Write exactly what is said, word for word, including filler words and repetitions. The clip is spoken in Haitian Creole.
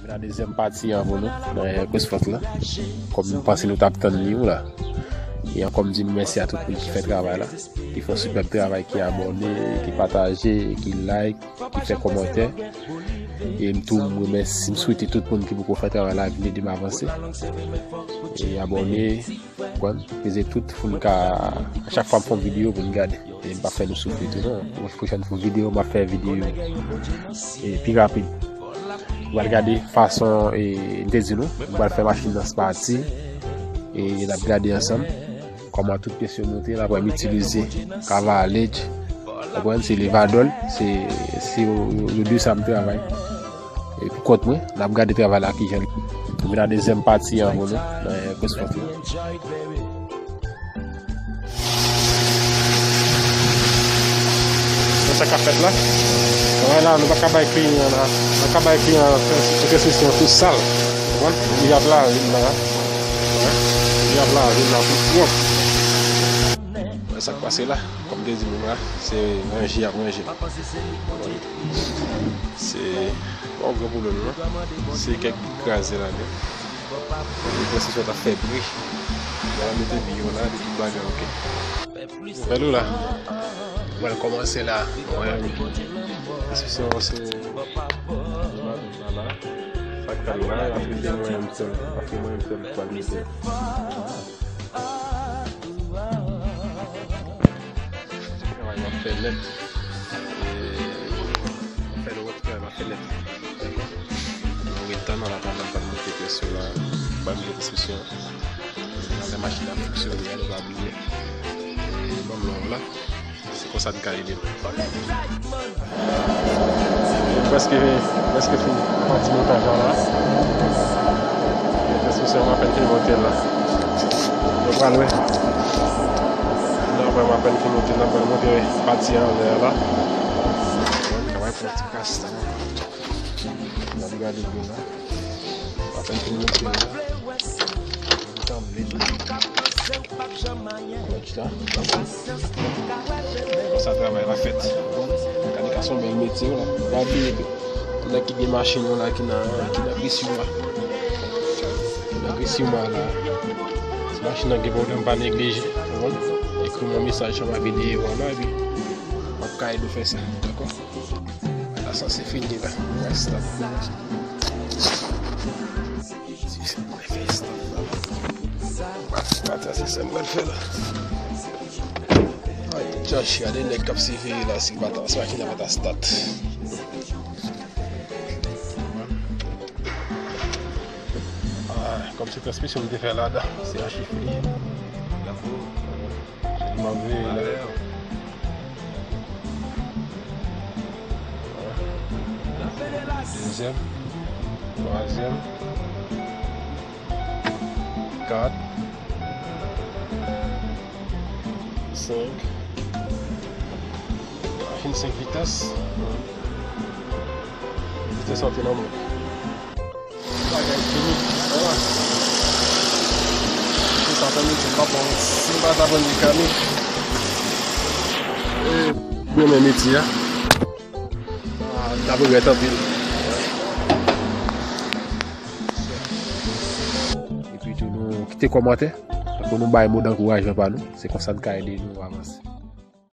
Vin a dezyèm pati an pou nou nan Cosfort la. Kòm nou panse nou t ap tann li la. E ankò m di nou mèsi a tout moun ki fè travay la, ki fè yon sipèb travay, ki abòne, ki pataje, ki like, ki fè kòmantè. E m tou m remèsye, m swete tout moun ki poko fè travay la vin ede m avanse. E abòne, konprann, peze tout pou n ka, a chak fwa m fè yon videyo pou n gade. E m p ap fè nou soufri tou non. Pwochèn fwa videyo, m ap fè videyo e pi rapid. Ou pral gade fason e, m te di nou, m pral fè machin nan pati. E n ap gade ansanm kòman tout pyès yo monte. N ap wè m itilize Cavalage. Konprann, se levadòl, se, se yo, yo, yo de sa m travay. E pou kont mwen, n ap gade travay la kijan li. Vin a dezyèm pati an pou nou nan Cosfort la. Sa k ap fèt la. Travay la, nou pa ka bay kliyan la. Nou pa ka bay kliyan transmisyon tou sal. Konprann? Li ap lave l la. Li ap lave l la pou pwòp. Sa k pase la, kòm te di nou la, se ranje y ap ranje. Se pa yon gran pwoblèm non. Se kèk bout kraze ladan. Li prèske sot ap fè bri. Yo mete bi yo la, epi tout bagay oke. Nouvèl ou la. Ou pral kòmanse la. Wè. Espesyon se la. Sa k fè la, apre se mwen menm sèl. Apre mwen menm sèl pou al mete. Travay m ap fè nèt. E, m ap fè lòt travay m ap fè nèt. Dakò? Mwen ret tann an atandan m pral monte pyès yo la. Ban m gen diskisyon. Lè machin nan fonksyone, nou pa bliye. E, ban m love la. Se konsa n ka ede l. Prèske, prèske fini. Pati montaj la la. Prèske se mwen apèn fini monte l la. Nou pral wè. Nan, mwen apèn fini monte l la, mwen montre pati anlè a la. Travay pou ti kras la. N ap gade byen la. Apèn fini monte l la. Tann li. Konsa travay la fèt. Gade ka se yon bèl metye wi la. Pa bliye tou, nèg ki gen machin yo la ki nan, ki nan Grisima. Ki nan Grisima la. Si machin nan gen pwoblèm, pa neglije. Ou konprann? Ekri m yon mesaj anba videyo a la, epi m ap ka ede w fè sa. Dakò? La sa se fini la. Rès la. Pati a se sa m pral fè la. Ay, Josh, gade nèg k ap siveye la, si pata, si machin nan pata start. Ah, kòm se transmisyon m te fè ladan, se achife. M ap veye la. Dezyèm, twazyèm, kat, senk. Machin senk vitès. Vitès an te nan mwen. Bagay fini. Vwala. Se sa fè m di m pa pran, si m pa ta pran mekanik. E, renmen metye a. Ah, n ap regrèt anpil. Epi tou nou kite kòmantè pou nou bay mo dankourajman pa nou. Se konsa n ka ede nou avanse.